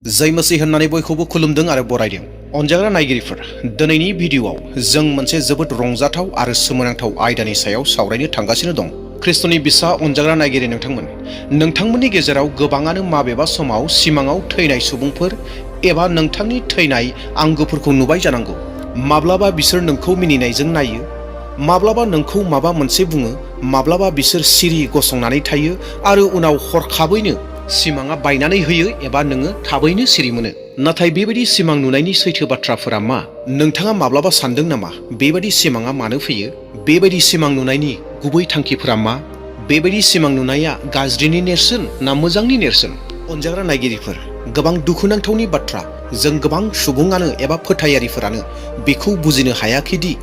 जय मसीह होननानै बयखौबो खुलुमदों आरो बरायदों। अनजाग्रा नायगिरिफोर, दिनैनि भिडिअआव जों मोनसे जोबोद रंजाथाव आरो सोमोनांथाव आयदानि सायाव सावरायनो थांगासिनो दं। ख्रिस्टनि बिसा अनजाग्रा नायगिरि नोंथांमोननि गेजेराव गोबाङानो माबेबा समाव सिमाङाव थैनाय सुबुंफोर एबा नोंथांनि थैनाय आंगोफोरखौ नुबाय जानांगौ। माब्लाबा बिसोर नोंखौ मिनिनायजों नायो, माब्लाबा नोंखौ माबा मोनसे बुङो, माब्लाबा बिसोर सिरि गसंनानै थायो आरो उनाव हरखाबैनो सिमाङा बायनानै होयो एबा नोङो थाबैनो सिरि मोनो। नाथाय बेबायदि सिमां नुनायनि सैथो बाथ्राफोरा मा? नोंथाङा माब्लाबा सानदों नामा बेबायदि सिमाङा मानो फैयो? बेबायदि सिमां नुनायनि गुबै थांखिफोरा मा? बेबायदि सिमां नुनाया गाज्रिनि नेरसोन ना मोजांनि नेरसोन? अनजाग्रा नायगिरिफोर, गोबां दुखुनांथावनि बाथ्रा, जों गोबां सुबुङानो एबा फोथायारिफोरानो बेखौ बुजिनो हायाखैदि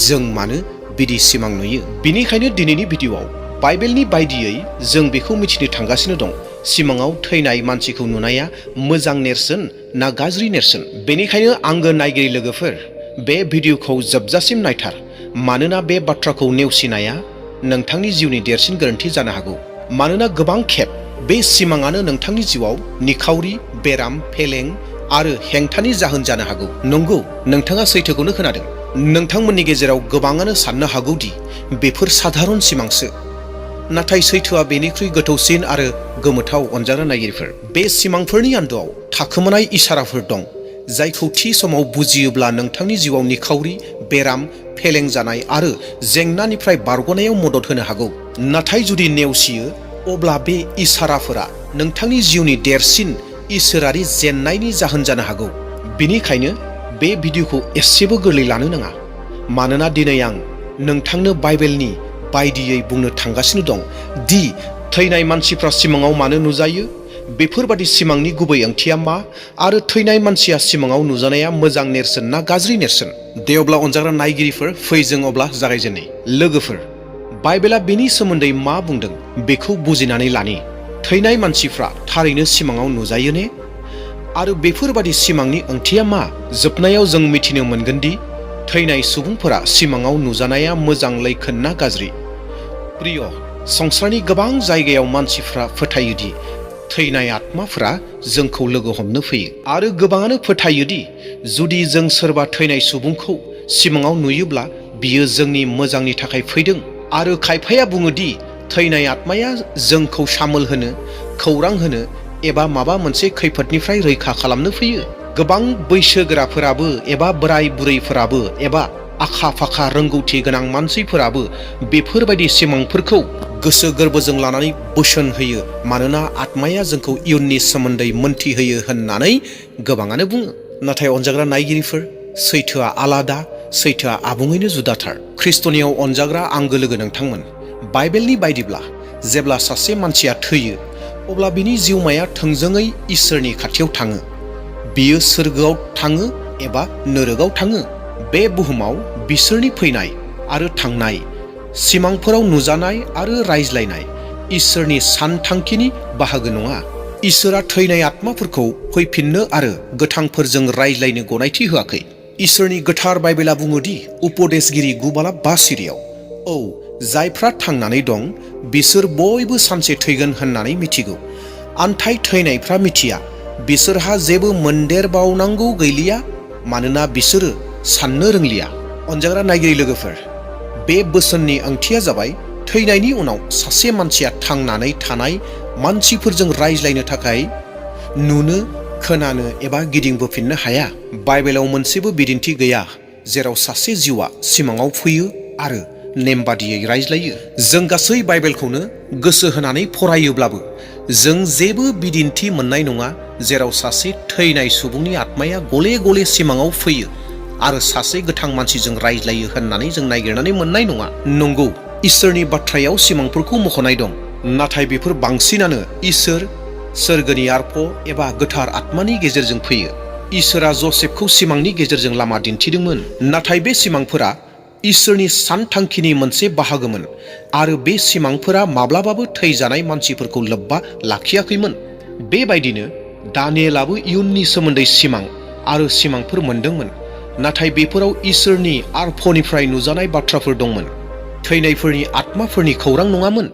जों मानो बिदि सिमां नुयो। बिनिखायनो दिनैनि भिडिअआव बाइबेलनि बायदियै जों बेखौ मिथिनो थांगासिनो दं। सिमाङाव थैनाय मानसिखौ नुनाया मोजां नेरसोन ना गाज्रि नेरसोन? बेनिखायनो आंगो नायगिरि लोगोफोर, बे भिडिअखौ जोबजासिम नायथार, मानोना बे बाथ्राखौ नेवसिनाया नोंथांनि जिउनि देरसिन गोरोन्थि जानो हागौ। मानोना गोबां खेब बे सिमाङानो नोंथांनि जिउआव निखावरि, बेराम, फेलें आरो हेंथानि जाहोन जानो हागौ। नंगौ, नोंथाङा सैथोखौनो खोनादों। नोंथांमोननि गेजेराव गोबाङानो साननो हागौदि बेफोर साधारन सिमांसो। नाथाय सैथोआ बेनिख्रुइ गोथौसिन आरो गोमोथाव। अनजाग्रा नायगिरिफोर, बे सिमांफोरनि आन्दोआव थाखोमानाय इसाराफोर दं, जायखौ थि समाव बुजियोब्ला नोंथांनि जिउआव निखावरि, बेराम, फेलें जानाय आरो जेंनानिफ्राय बारग'नायाव मदद होनो हागौ। नाथाय जुदि नेवसियो, अब्ला बे इसाराफोरा नोंथांनि जिउनि देरसिन इसोरारि जेननायनि जाहोन जानो हागौ। बिनिखायनो बे भिडिअखौ एसेबो गोरलै लानो नाङा, मानोना दिनै आं नोंथांनो बाइबेलनि बायदियै बुंनो थांगासिनो दं दि थैनाय मानसिफ्रा सिमाङाव मानो नुजायो, बेफोरबादि सिमांनि गुबै ओंथिया मा, आरो थैनाय मानसिया सिमाङाव नुजानाया मोजां नेरसोन ना गाज्रि नेरसोन। दे अब्ला अनजाग्रा नायगिरिफोर, फै जों अब्ला जागायजेननि। लोगोफोर, बाइबेला बेनि सोमोन्दै मा बुंदों बेखौ बुजिनानै लानि। थैनाय मानसिफ्रा थारैनो सिमाङाव नुजायो ने? आरो बेफोरबादि सिमांनि ओंथिया मा? जोबनायाव जों मिथिनो मोनगोन दि थैनाय सुबुंफोरा सिमाङाव नुजानाया मोजां लैखोन ना गाज्रि। प्रिय, संसारनि गोबां जायगायाव मानसिफ्रा फोथायोदि थैनाय आत्माफोरा जोंखौ लोगो हमनो फैयो, आरो गोबाङानो फोथायोदि जुदि जों सोरबा थैनाय सुबुंखौ सिमाङाव नुयोब्ला बियो जोंनि मोजांनि थाखाय फैदों। आरो खायफाया बुङोदि थैनाय आत्माया जोंखौ सामोल होनो, खौरां होनो एबा माबा मोनसे खैफोदनिफ्राय रैखा खालामनो फैयो। गोबां बैसोगोराफोराबो एबा बोराय बुरैफोराबो एबा आखा फाखा रोंगौथि गोनां मानसिफोराबो बेफोरबायदि सिमांफोरखौ गोसो गोरबोजों लानानै बोसोन होयो, मानोना आत्माया जोंखौ इयुननि सोमोन्दै मोनथिहोयो होननानै गोबाङानो बुङो। नाथाय अनजाग्रा नायगिरिफोर, सैथोआ आलादा, सैथोआ आबुङैनो जुदाथार। ख्रिस्टनियाव अनजाग्रा आंगो लोगो नोंथांमोन, बाइबेलनि बायदिब्ला जेब्ला सासे मानसिया थैयो, अब्ला बिनि जिउमाया थोंजोङै इसोरनि खाथियाव थाङो। बियो सोरगोआव थाङो एबा नोरगआव थाङो। बे बुहुमाव बिसोरनि फैनाय आरो थांनाय, सिमांफोराव नुजानाय आरो रायज्लायनाय इसोरनि सानथांखिनि बाहागो नङा। इसोरा थैनाय आत्माफोरखौ फैफिननो आरो गोथांफोरजों रायज्लायनो गनायथि होआखै। इसोरनि गोथार बाइबेला बुङोदि उपदेशगिरि 9:5 सिरियाव, औ, जायफ्रा थांनानै दं बिसोर बयबो सानसे थैगोन होननानै मिथिगौ। आन्थाय थैनायफ्रा मिथिया, बिसोरहा जेबो मोनदेरबावनांगौ गैलिया, मानोना बिसोरो साननो रोंलिया। अनजाग्रा नायगिरि लोगोफोर, बे बोसोननि ओंथिया जाबाय थैनायनि उनाव सासे मानसिया थांनानै थानाय मानसिफोरजों रायज्लायनो थाखाय नुनो, खोनानो एबा गिदिंबोफिननो हाया। बाइबेलाव मोनसेबो बिदिन्थि गैया जेराव सासे जिउआ सिमाङाव फैयो आरो नेमबादियै रायज्लायो। जों गासै बाइबेलखौनो गोसो होनानै फरायोब्लाबो जों जेबो बिदिन्थि मोननाय नङा जेराव सासे थैनाय सुबुंनि आत्माया गले गले सिमाङाव फैयो आरो सासे गोथां मानसिजों रायज्लायो होननानै जों नागिरनानै मोननाय नङा। नंगौ, इसोरनि बाथ्रायाव सिमांफोरखौ मख'नाय दं, नाथाय बेफोर बांसिनानो इसोर, सोरगोनि आर्फ एबा गोथार आत्मानि गेजेरजों फैयो। इसोरा जसेफखौ सिमांनि गेजेरजों लामा दिन्थिदोंमोन, नाथाय बे सिमांफोरा इसोरनि सानथांखिनि मोनसे बाहागोमोन, आरो बे सिमांफोरा माब्लाबाबो थैजानाय मानसिफोरखौ लोब्बा लाखियाखैमोन। बेबायदिनो दानियेलाबो इयुननि सोमोन्दै सिमां आरो सिमांफोर मोनदोंमोन, नाथाय बेफोराव इसोरनि आर्फनिफ्राय नुजानाय बाथ्राफोर दंमोन, थैनायफोरनि आत्माफोरनि खौरां नङामोन।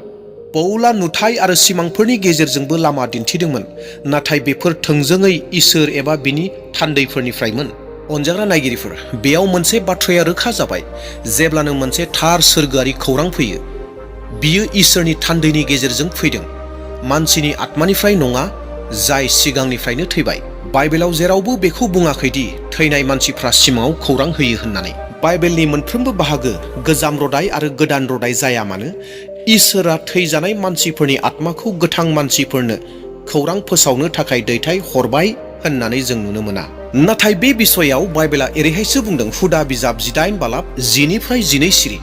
पौला नुथाय आरो सिमांफोरनि गेजेरजोंबो लामा दिन्थिदोंमोन, नाथाय बेफोर थोंजोङै इसोर एबा बिनि थान्दैफोरनिफ्रायमोन। अनजाग्रा नायगिरिफोर, बेयाव मोनसे बाथ्राया रोखा जाबाय। जेब्लानो मोनसे थार सोरगोआरि खौरां फैयो, बियो इसोरनि थान्दैनि गेजेरजों फैदों, मानसिनि आत्मानिफ्राय नङा, जाय सिगांनिफ्रायनो थैबाय। बाइबेलाव जेरावबो बेखौ बुङाखैदि थैनाय मानसिफ्रा सिमाङाव खौरां होयो होननानै। बाइबेलनि मोनफ्रोमबो बाहागो, गोजाम रदाय आरो गोदान रदाय जाया मानो, इसोरा थैजानाय मानसिफोरनि आत्माखौ गोथां मानसिफोरनो खौरां फोसावनो थाखाय दैथाय हरबाय होननानै जों नुनो मोना। नाथाय बे बिसयाव बाइबेला एरैहायसो बुंदों, हुदा बिजाब 18:10-12 सिरि,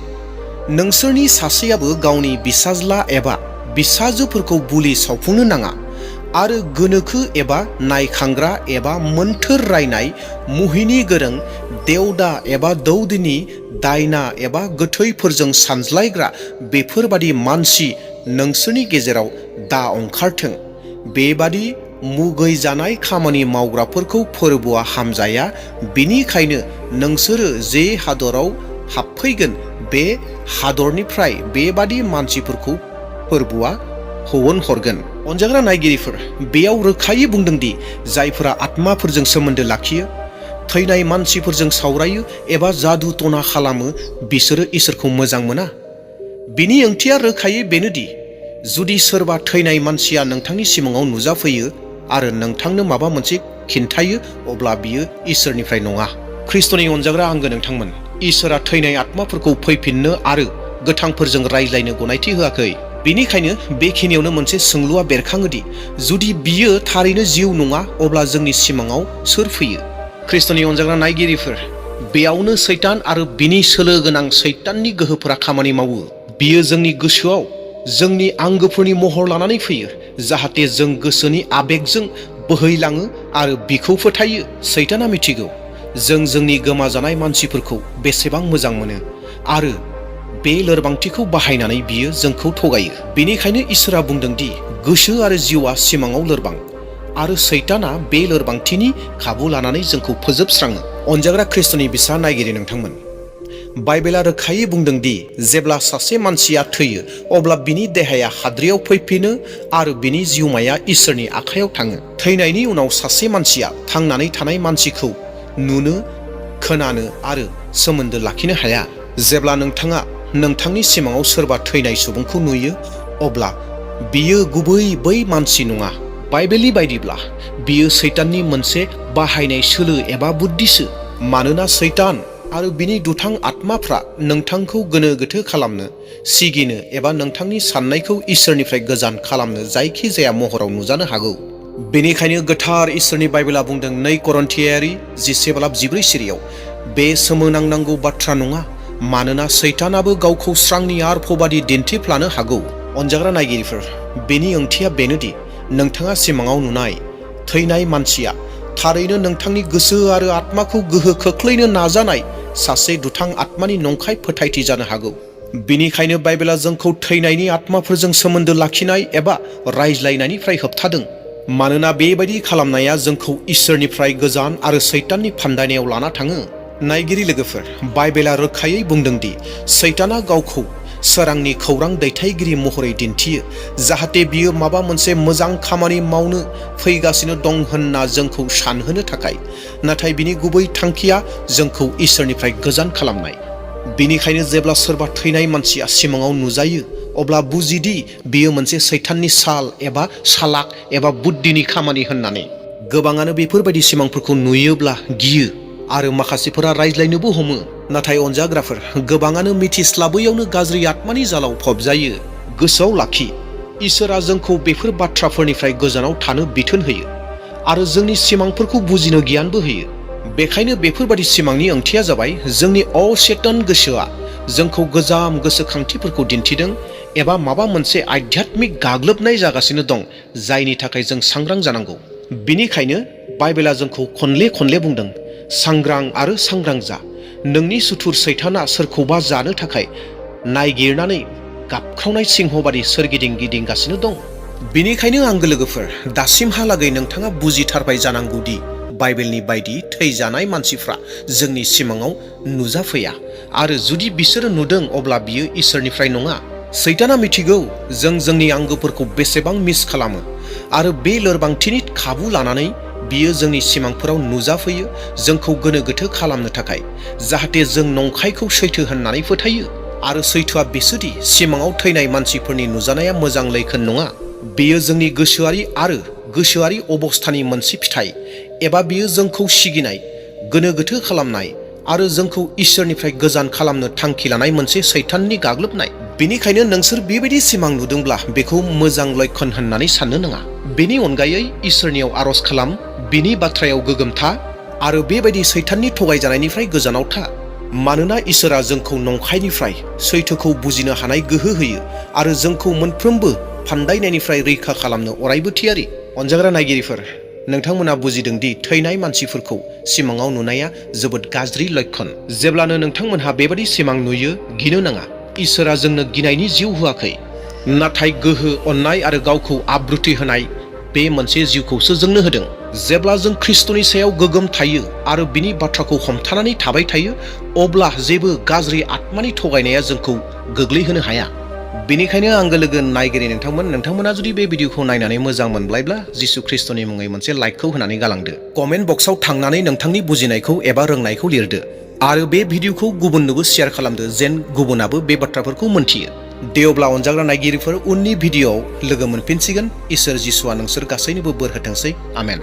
नोंसोरनि सासेयाबो गावनि बिसाज्ला एबा बिसाजोफोरखौ बुलि सावफुंनो नाङा, आरो गोनोखो एबा नायखांग्रा एबा मोन्थोर रायनाय, मुहिनि गोरों, देवदा एबा दौदिनि, दायना एबा गोथैफोरजों सानज्लायग्रा बेफोरबादि मानसि नोंसोरनि गेजेराव दा ओंखारथों। बेबादि मुगै जानाय खामानि मावग्राफोरखौ फोरबोआ हामजाया। बिनिखायनो नोंसोरो जे हादराव हाबफैगोन, बे हादरनिफ्राय बेबादि मानसिफोरखौ फोरबोआ हरगोन। अनजाग्रा नायगिरिफोर, बेयाव रोखायै बुंदोंदि जायफोरा आत्माफोरजों सोमोन्दो लाखियो, थैनाय मानसिफोरजों सावरायो एबा जादु टना खालामो, बिसोरो इसोरखौ मोजां मोना। बिनि ओंथिया रोखायै बेनोदि जुदि सोरबा थैनाय मानसिया नोंथांनि सिमाङाव नुजाफैयो आरो नोंथांनो माबा मोनसे खिन्थायो, अब्ला बियो इसोरनिफ्राय नङा। ख्रिस्ट'नि अनजाग्रा आंगो नोंथांमोन, इसोरा थैनाय आत्माफोरखौ फैफिननो आरो गोथांफोरजों रायज्लायनो गनायथि होआखै। बेनिखायनो बेखिनियावनो मोनसे सोंलुआ बेरखाङोदि जुदि बियो थारैनो जिउ नङा, अब्ला जोंनि सिमाङाव सोर फैयो? ख्रिस्ट'नि अनजाग्रा नायगिरिफोर, बेयावनो सैतान आरो बिनि सोलो गोनां सैताननि गोहोफोरा खामानि मावो। बियो जोंनि गोसोआव जोंनि आंगोफोरनि महर लानानै फैयो, जाहाथे जों गोसोनि आबेगजों बोहैलाङो आरो बिखौ फोथायो। सैताना मिथिगौ जों जोंनि गोमाजानाय मानसिफोरखौ बेसेबां मोजां मोनो, आरो बे लोरबांथिखौ बाहायनानै बियो जोंखौ थगायो। बेनिखायनो इसोरा बुंदोंदि गोसो आरो जिउआ सिमाङाव लोरबां, आरो सैताना बे लोरबांथिनि खाबु लानानै जोंखौ फोजोबस्राङो। अनजाग्रा ख्रिस्ट'नि बिसा नायगिरि नोंथांमोन, बाइबेला रोखायै बुंदोंदि जेब्ला सासे मानसिया थैयो, अब्ला बिनि देहाया हाद्रियाव फैफिनो आरो बिनि जिउमाया इसोरनि आखायाव थाङो। थैनायनि उनाव सासे मानसिया थांनानै थानाय मानसिखौ नुनो, खोनानो आरो सोमोन्दो लाखिनो हाया। जेब्ला नोंथाङा नोंथांनि सिमाङाव सोरबा थैनाय सुबुंखौ नुयो, अब्ला बियो गुबै बै मानसि नङा। बाइबेलनि बायदिब्ला बियो सैताननि मोनसे बाहायनाय सोलो एबा बुद्धिसो, मानोना सैतान आरो बिनि दुथां आत्माफ्रा नोंथांखौ गोनो गोथो खालामनो, सिगिनो एबा नोंथांनि साननायखौ इसोरनिफ्राय गोजान खालामनो जायखि जाया महराव नुजानो हागौ। बेनिखायनो गोथार इसोरनि बाइबेला बुंदों 2 करिन्थियारि 11:14 सिरियाव, बे सोमोनांनांगौ बाथ्रा नङा, मानोना सैतानाबो गावखौ स्रांनि आरफबादि दिन्थिफ्लानो हागौ। अनजाग्रा नायगिरिफोर, बेनि ओंथिया बेनोदि नोंथाङा सिमाङाव नुनाय थैनाय मानसिया थारैनो नोंथांनि गोसो आरो आत्माखौ गोहो खोख्लैनो नाजानाय सासे दुथां आत्मानि नंखाय फोथायथि जानो हागौ। बिनिखायनो बाइबेला जोंखौ थैनायनि आत्माफोरजों सोमोन्दो लाखिनाय एबा रायज्लायनायनिफ्राय होबथादों, मानोना बेबायदि खालामनाया जोंखौ इसोरनिफ्राय गोजान आरो सैताननि फान्दायनायाव लाना थाङो। नायगिरि लोगोफोर, बाइबेला रोखायै बुंदोंदि सैताना गावखौ सोरांनि खौरां दैथायगिरि महरै दिन्थियो, जाहाथे बियो माबा मोनसे मोजां खामानि मावनो फैगासिनो दं होनना जोंखौ सानहोनो थाखाय, नाथाय बिनि गुबै थांखिया जोंखौ इसोरनिफ्राय गोजान खालामनाय। बेनिखायनो जेब्ला सोरबा थैनाय मानसिया सिमाङाव नुजायो, अब्ला बुजिदि बियो मोनसे सैताननि साल एबा सालाक एबा बुद्धिनि खामानि होननानै। गोबाङानो बेफोरबायदि सिमांफोरखौ नुयोब्ला गियो आरो माखासेफोरा रायज्लायनोबो हमो। नाथाय अनजाग्राफोर, गोबाङानो मिथिस्लाबैयावनो गाज्रि आत्मानि जालाव फबजायो। गोसोआव लाखि, इसोरा जोंखौ बेफोर बाथ्राफोरनिफ्राय गोजानाव थानो बिथोन होयो आरो जोंनि सिमांफोरखौ बुजिनो गियानबो होयो। बेखायनो बेफोरबादि सिमांनि ओंथिया जाबाय जोंनि अचेतन गोसोआ जोंखौ गोजाम गोसोखांथिफोरखौ दिन्थिदों एबा माबा मोनसे आध्यात्मिक गाग्लोबनाय जागासिनो दं जायनि थाखाय जों सांग्रां जानांगौ। बिनिखायनो बाइबेला जोंखौ खनले खनले बुंदों, सांग्रां आरो सांग्रां जा। नोंनि सुथुर सैताना सोरखौबा जानो थाखाय नायगिरनानै गाबख्रावनाय सिंहबादि सोरगिदिं गिदिंगासिनो दं। बिनिखायनो आंगो लोगोफोर, दासिमहालागै नोंथाङा बुजिथारबाय जानांगौदि बाइबेलनि बायदि थैजानाय मानसिफ्रा जोंनि सिमाङाव नुजाफैया, आरो जुदि बिसोरो नुदों अब्ला बियो इसोरनिफ्राय नङा। सैताना मिथिगौ जों जोंनि आंगोफोरखौ बेसेबां मिस खालामो आरो बे लोरबांथिनि खाबु लानानै बियो जोंनि सिमांफोराव नुजाफैयो जोंखौ गोनो गोथो खालामनो थाखाय, जाहाथे जों नंखायखौ सैथो होननानै फोथायो। आरो सैथोआ बेसोदि सिमाङाव थैनाय मानसिफोरनि नुजानाया मोजां लैखोन नङा। बेयो जोंनि गोसोआरि अबस्थानि मोनसे फिथाइ, एबा बेयो जोंखौ सिगिनाय, गोनो गोथो खालामनाय आरो जोंखौ इसोरनिफ्राय गोजान खालामनो थांखि लानाय मोनसे सैताननि गाग्लोबनाय। बेनिखायनो नोंसोर बेबायदि सिमां नुदोंब्ला बेखौ मोजां लैखोन होननानै साननो नाङा। बेनि अनगायै इसोरनियाव आरज खालाम, बिनि बाथ्रायाव गोगोम था आरो बेबायदि सैताननि थगायजानायनिफ्राय गोजानाव था। मानोना इसोरा जोंखौ नंखायनिफ्राय सैथोखौ बुजिनो हानाय गोहो होयो आरो जोंखौ मोनफ्रोमबो फान्दायनायनिफ्राय रैखा खालामनो अरायबो थियारि। अनजाग्रा नायगिरिफोर, नोंथांमोना बुजिदों दि थैनाय मानसिफोरखौ सिमाङाव नुनाया जोबोद गाज्रि लैखोन। जेब्लानो नोंथांमोनहा बेबादि सिमां नुयो, गिनो नाङा। इसोरा जोंनो गिनायनि जिउ होआखै, नाथाय गोहो, अननाय आरो गावखौ आब्रुथि होनाय बे मोनसे जिउखौसो जोंनो होदों। जेब्ला जों ख्रिस्ट'नि सायाव गोगोम थायो आरो बिनि बाथ्राखौ हमथानानै थाबाय थायो, अब्ला जेबो गाज्रि आत्मानि थगायनाया जोंखौ गोग्लैहोनो हाया। बेनिखायनो आंगो लोगो नायगिरि नोंथांमोना जुदि बे भिडिअखौ नायनानै मोजां मोनबायब्ला जिसु ख्रिस्ट'नि मुङै मोनसे लाइकखौ होनानै गालांदो। कमेन्ट बक्सआव थांनानै नोंथांनि बुजिनायखौ एबा रोंनायखौ लिरदो आरो बे भिडिअखौ गुबुननोबो शेयार खालामदो, जेन गुबुनाबो बे बाथ्राफोरखौ मोनथियो। दे अब्ला अनजाग्रा नायगिरिफोर, उननि भिडिअआव लोगो मोनफिनसिगोन। इसोर जिसुआ नोंसोर गासैनोबो बोर होथोंसै। आमेन।